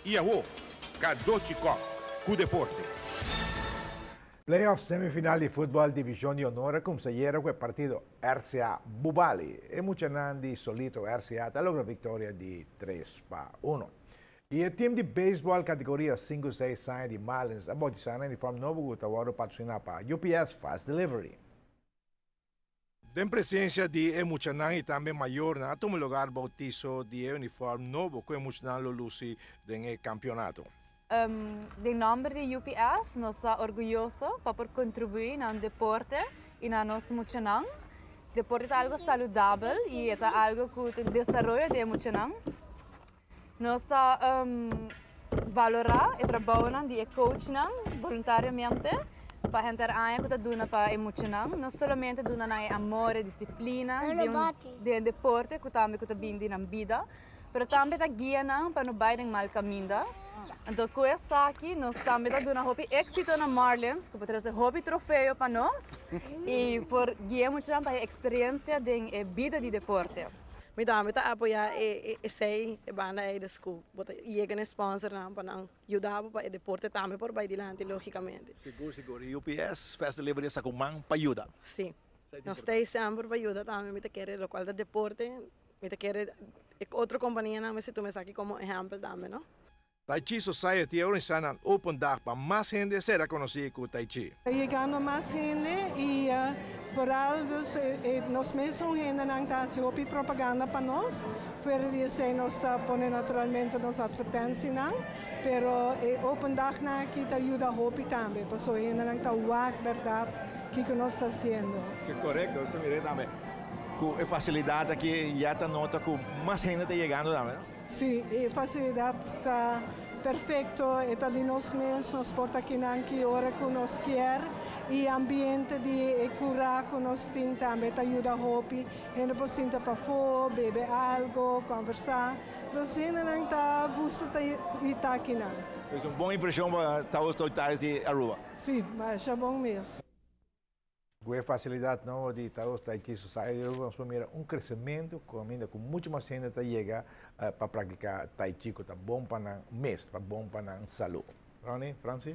I awo, Cadochi Kock ku deporte. Playoff semifinal di futbòl Divishon di Honor a kumsa ayera ku e partido RCA Bubali. E muchanan di Solito RCA ta logra viktoria di 3-1. I e tim di beisbòl kategoria sinku seis aña di Marlins a boutisá nan uniform nobo ku ta wòrdu patrosiná pa UPS Fast Delivery. Den presensia di e muchanan i tambe mayornan a tuma lugar bautiso di e uniform nobo ku e muchanan lo lusi den e kampionato. Den nomber di UPS nos ta orguyoso pa por contribui na un deporte y na nos muchanan. Deporte ta algo saludabel y e ta algo cu ta desaroyo di e muchanan. Nos ta valora e trabounan di e coachnan voluntariamente pa henter aña cu ta duna pa e muchanan. No solamente duna nan e amor, e disciplina di un den deporte cu tambe cu ta bin di nan bida, pero tambe ta guia nan pa no bai den mal caminda. Anto cu esaki nos tambe ta duna hopi exito na Marlins cu por trece hopi trofeo pa nos y por guia e muchanan pa e experiencia den e bida di deporte. Mi tambe ta apoyá e esei, e banda ei des ku bo ta yega na e sponsornan pa nan yuda bo pa e deporte tambe por bai dilanti lógikamente. Sigur sigur i UPS Fast Delivery a sa ku man pa yuda. Sí, nos ta ei semper pa yuda tambe mi ta kere lokual ta deporte mi ta kere e otro kompanianan mester tuma esaki komo ehèmpel tambe no. Tai Chi Society a organisa nan Open Dag pa mas hende sera konosí ku Tai Chi. Ta yegando mas hende y vooral dus nos mesun hendenan ta haci hopi propaganda pa nos. Fuera di esey nos ta pone naturalmente nos advertencienan, pero e open dagnan aki ta yuda hopi tambe pasobra e hendenan ta wak berdad kico nos ta haciendo. Corecto, nos ta mira tambe cu e facilidad aki ya ta nota cu mas hende ta yegando tambe, no? Sí, e facilidad ta perfecto, e ta di nos mes, nos por ta kinan ki ora cu nos kier y ambiente di e cura cu nos tin tambe ta yuda hopi. Hende por sinta pafó, bebe algo, conversa. Dus hendenan ta gusta ta y ta kinan. Pues un bon impresion pa Taos Toy Ties di Aruba. Sí, masha bon mes. Ku e fasilidat nobo di Taos Tai Chi Society Aruba nos por mira un kresementu kaminda ku muchu mas hende ta yega pa praktiká Tai Chi ku ta bon pa nan mes, ta bon pa nan salú. Ronnie, Francie?